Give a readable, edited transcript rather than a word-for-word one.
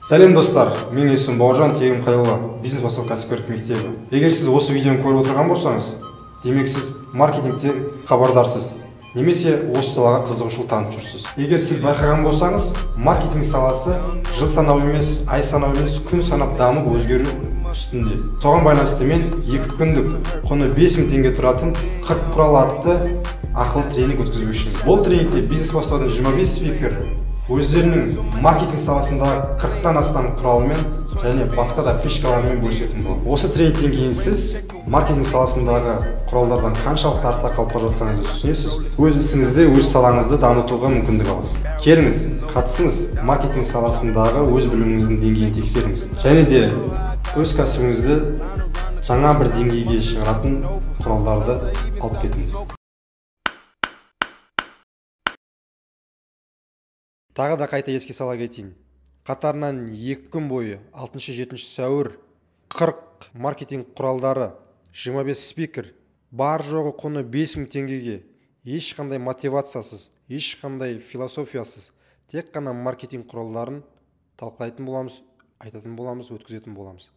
Сәлем, достар! Менің есімім Бауыржан, тегім Қайролла, бизнес бастау кәсіпкерлік мектебі. Егер сіз осы видеоны көріп отырған болсаңыз, демек, сіз маркетингтен хабардарсыз немесе осы салаға қызығушылық танытып жүрсіз. Егер сіз байқаған болсаңыз, маркетинг саласы жыл санап емес, ай санап емес, күн санап дамып, өзгеру үстінде. Соған байланысты мен 2 күндік, құны 5000 теңге тұратын «40 құрал» атты ақылы тренинг өткізбекшімін. Бұл тренингте бизнес бастаудың 25 спикер өздерінің маркетинг саласындағы 40-тан астам құралымен және басқа да фишкаларымен бөлісетін болады. Осы тренингтен кейін сіз маркетинг саласындағы құралдардан қаншалықты артта қалып бара жатқаныңызды түсінесіз, өз ісіңізде өз салаңызды дамытуға мүмкіндік аласыз. Келіңіз, қатысыңыз, маркетинг саласындағы өз біліміңіздің деңгейін тексеріңіз және де өз кәсібіңізді жаңа бір деңгейге шығаратын құралдарды алып кетіңіз. Тағы да қайта еске сала кетейін: қатарынан 2 күн бойы, 6-7 сәуір, 40 маркетинг құралдары, 25 спикер, бар жоғы құны 5000 теңгеге, ешқандай мотивациясыз, ешқандай философиясыз, тек қана маркетинг құралдарын талқылайтын боламыз, айтатын боламыз, өткізетін боламыз.